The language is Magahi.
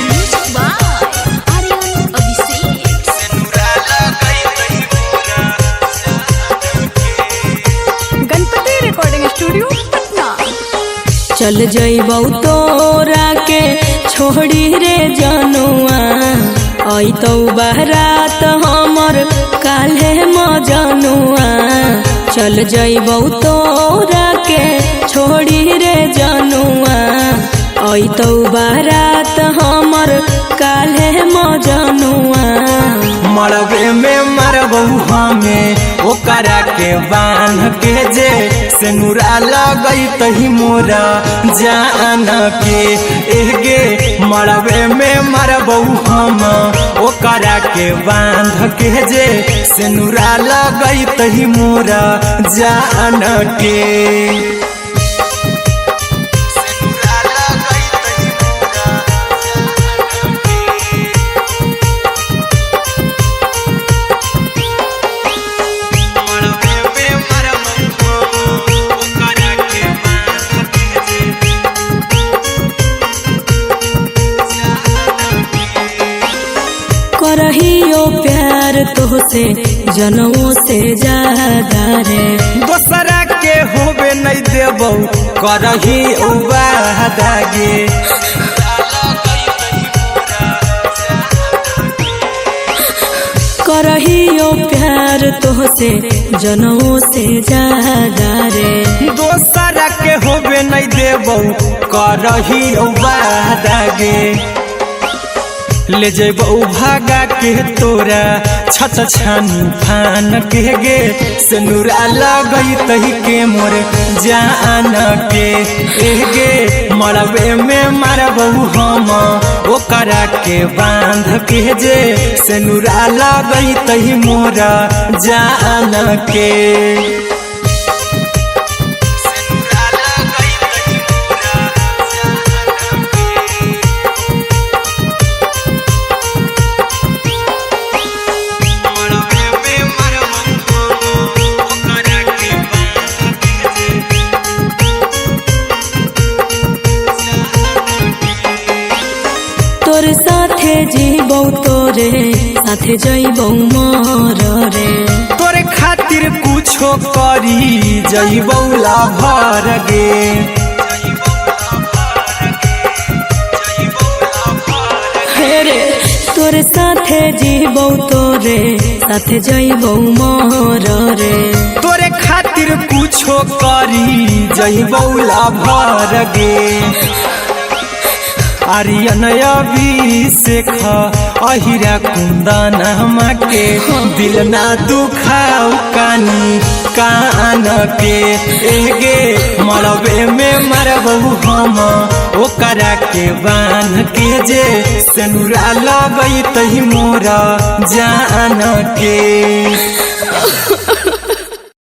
Music by Aryan Abhishek. Ganpati recording studio Patna. चल जइबौ तोरा के छोड़ी रे जनुआ, अइतौ बारात हमर काल्हे मजनुआ। चल जइबौ तोरा के छोड़ी रे जनुआ, अइतौ बारात हमर काल्हे मजनुआ। मरबे में मरबऊ हमें ओकरा के बांध के जे सेनुरा लगई तही मोरा जान के। एगे मरबे में मरबऊ हम ओकरा के बांध के जे सेनुरा लगई तही मोरा जान के। सेनुरा लगई तही मोरा जान के। करहियो प्यार तोहसे जनमो से ज्यादा रे। दोसरा के होबे नहीं देबौ करही वादा गे। करहियो प्यार तोहसे जनमो से ज्यादा रे। दोसरा के होबे नहीं देबौ करही वादा गे। ले जेबौ भागा के तोरा छत छानी फान के गे सेनुरा लगई तही के मोर जान के। एगे मरबे में मरबऊ हम ओकरा के बांध के जे सेनुरा लगई तही मोरा जान के। सेनुरा लगई तही मोरा जान के। तोर साथे जीबौ तोरे साथे जइबौ मर रे। तोरे खातिर कुछो करी जइबौ लाभर गे। हे रे तोर साथे जीबौ तोरे साथे जइबौ मर रे। तोरे खातिर कुछो करी जइबौ लाभर गे। आर्यन अभिषेक अहिरा कुंदन के दिल ना दुखाऊ कानी कान के। एगे मरबे में मरबऊ हम ओकरा के बांध के जे सेनुरा लगई तही मोरा जान के।